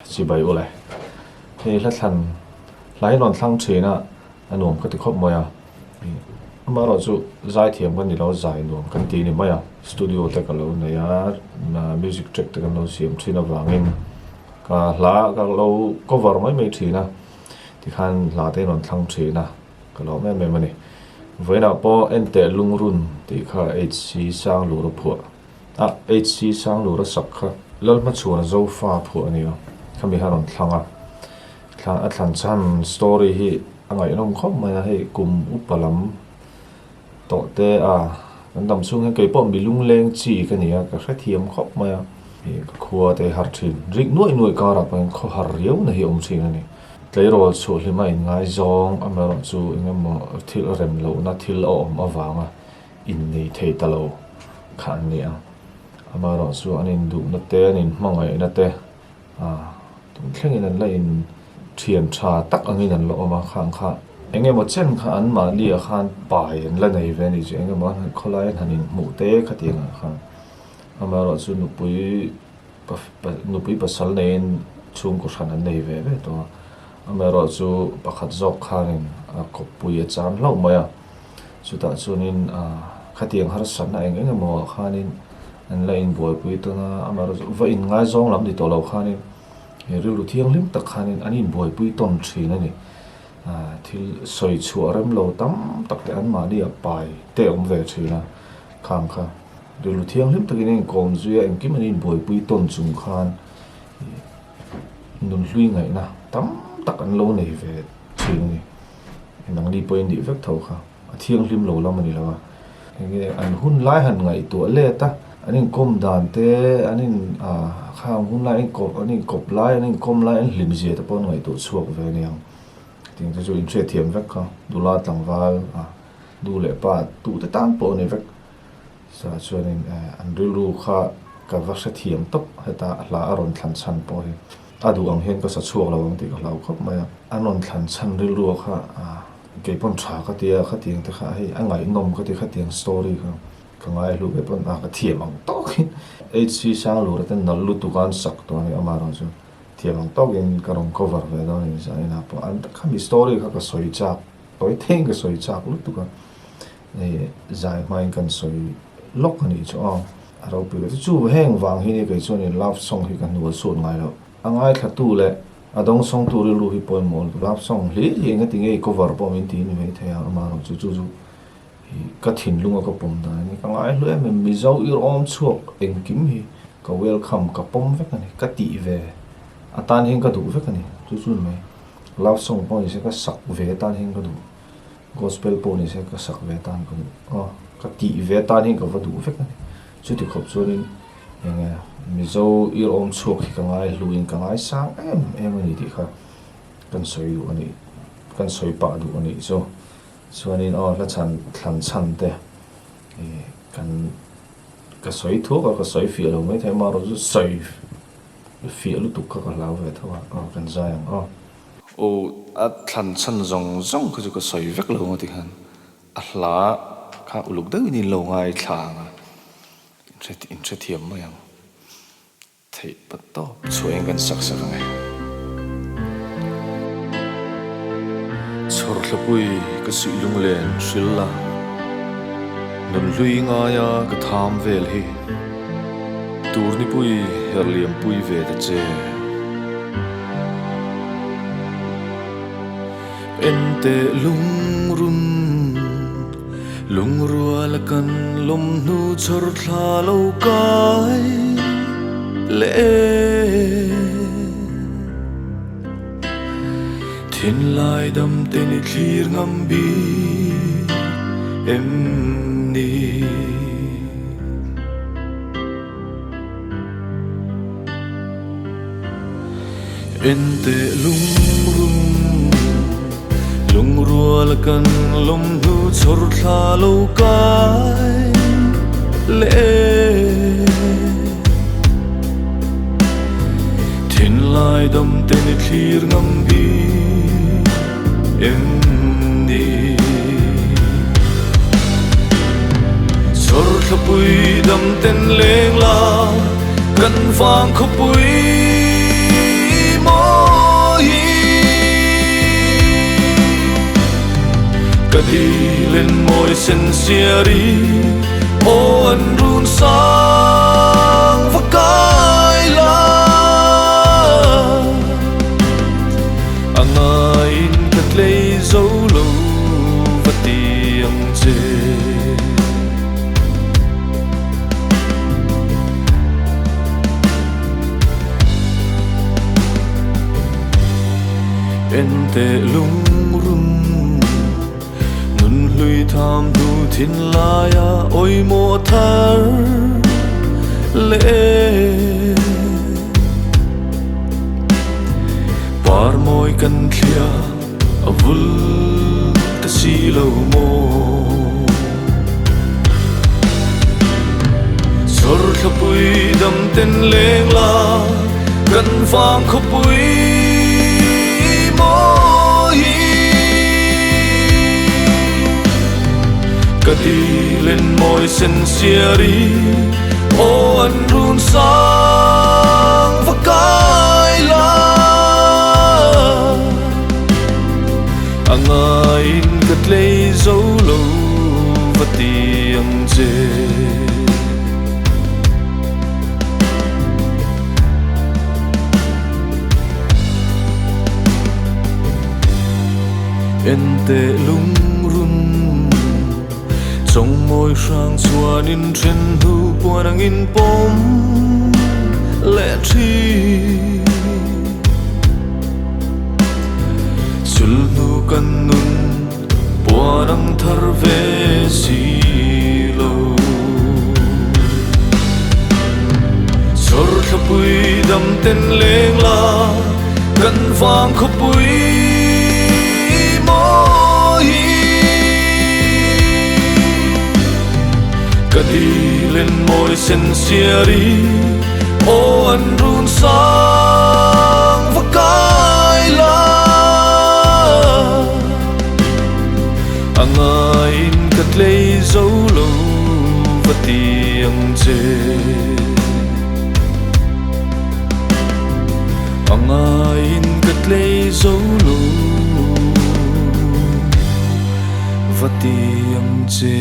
Chibai u le. Hei hla thlan hla hi rawn thlang thin a, a nuam ka ti khawp mai a. Amaherawh chu zaithiam ka ni lo, zai nuam kan ti ni mai a. Studio te ka lo nei a, music track te kan lo siam thin avangin ka hla ka lo cover mai mai thin a. Tikhan hla te rawn thlang thin a, ka lawm em em a ni. Vawiinah pawh Enteh Lungrun tih kha HC Sanglura phuah. A HC Sanglura sak kha Lalhmachhuana Zofa phuah a ni a, khami kha a rawn thlang a. Thla a thlan chhan story hi a ngaihnawm khawp mai a, hei kum upa lam tawh te a kan dam chhung hian keipawh mi lungleng chi ka ni a, ka hrethiam khawp mai a. Ih ka khua te har thin, rik nuaih nuaih karah pawh hian khaw har riau na hi a awm thin a ni. Tleirawl chhuahhlima inngaizawng amaherawhchu engemaw thil rem lohna thil a awm avanga innei thei ta lo kha an ni a. Amaherawh chu an induhna te, an inhmangaihna te ah tun thlengin an la in thian tha tak angin an la awm a, khang kha eng emaw chen kha anmahni ah khan pai an la nei ve a nih chu, eng emaw an khawlai an han inhmuh te khatiang ah khan. Amaherawh chu nupui nupui pasal neiin chhungkaw hran an nei ve ve tawh a, amaherawh chu pakhat zawk khanin a kawppui a chan hlauh mai a. Chutah chuanin khatiang harsatna eng eng emaw ah khanin an la inbuaipui tawn a, amaherawhchu va inngaizawng lam ni tawh lo khanin he rilru thianghlim tak khanin an inbuaipui tawn thin a ni. Thil sawi chhuah rem lo tam tak te anmahni ah pai te a awm ve thin a, khang kha rilru thianghlim takin an inkawm zui a, engkim an inbuaipui tawn chung khan nunhlui ngaihna tam tak an lo nei ve thin a ni. Nangni pawhin nih vek tho kha a thianghlim lo lam a ni lo a, enge an hun lai han ngaihtuah let a, an inkawm dan te, an in ah khang hun lai inkawp an inkawp lai an inkawm lai an hlim zia te pawh an ngaihtuah chhuak ve a niang. Tiang te chu inhriatthiam vek kha nula tlangval ah nu leh pa tute tan pawh a ni vek. Chutah chuanin an rilru kha ka va hrethiam tawp heta hla a rawn thlan chhan pawh hi. A duh ang hian ka sa chhuak lo ang tih ka hlau khawp mai a. An rawn thlan chhan rilru kha keipawn tha ka ti a, khatiang te kha hei a ngaihnawm ka ti khatiang story kha ka ngaihlu keipawn a ka thiam ang tawkin HC Sanglura te nalh lutuk a an sak tawh a ni amaherawh chu thiam ang tawkin ka rawn cover ve dawn a ni zanin ah pawh an khami story kha ka sawi chak tawi theiin ka sawi chak lutuk a hei zai hmain kan sawi lawk a nih chu aw. A ropui ka ti. Chu heng vang hi ni kei chuanin love song hi ka hnual suat ngai lo. A ngaithlatu leh a dawngsawngtu rilru hi pawimawh lutuk. Love song hlir hi engati nge i cover pawh min ti ni mai thei a, amaherawh chu chu chu hi ka thinlunga ka pawm dan a ni. Ka ngaihlu em em Mizo irawm chhuak engkim hi ka welcome ka pawm vek a ni. Ka tih ve atan hian ka duh vek a ni. Chu chu ni mai. Love song pawh ni se ka sak ve atan hian ka duh. Gospel pawh ni se ka sak ve tan ka duh a, ka tih ve tan hian ka va duh vek a ni. Chuti khawp chuanin eng Mizo irawm chhuak hi ka ngai hluin ka ngai sang em em a ni tih kha kan sawi duh a ni, kan sawi pah duh a nih chu. Chuanin aw hla chhan thlan chhan te ih kan ka sawi thuak a, ka sawi fiah lo maithei amaherawh chu sawi fiah lutuk kha ka hlau ve tho a, aw kan zai ang aw. Aw, a thlan chhan zawng zawng kha chu ka sawi vek lo ang ti khan a hla kha uluk deuhin in lo ngaithla ang a, in hrethiam mai ang. Theih pat tawp chhuahin kan sak sak ang e. Chhawrthlapui ka suih lunglen hril la, nunhlui ngaia ka tham vel hi. Turnipui herliampui ve ta che. Enteh lungrun, lungrual a kan lawm hnu chhawr thla lo kai leh e. Thinlai dam te ni thlir ngam bik em ni? Enteh lungrun, lungrual kan lawm hnu chhawr thla lo kai leh e. Thinlai dam te ni thlir ngam bik em ni? Chawrthlapui dam ten leng la kan vang khawpui len mawi sen siari aw an run sang va kai la. A ngaiin ka tlei zo lo va ti ang che. Enteh lungrun nun hlui tham hnu thin laia awimawh thar leh par mawi kan thlia a vul ta si lo maw? Chawrthlapui dam ten leng la kan vang khawpui mawi Ka dilen mawi sen siari aw an run sang va kai la. A ngaiin ka tlei zo lo va ti ang che. Enteh lungrun chawngmawi hrang chuanin then hnu puan angin pawm leh thin. Sulhnu kan nun puan ang thar ve si lo. Chawrthlapui dam ten leng la kan vang khawpui mawi. Ka dilen mawi sen siari aw an run sang va kai la. A ngaiin ka tlei zo lo va ti ang che. A ngaiin ka tlei zo lo va ti ang che.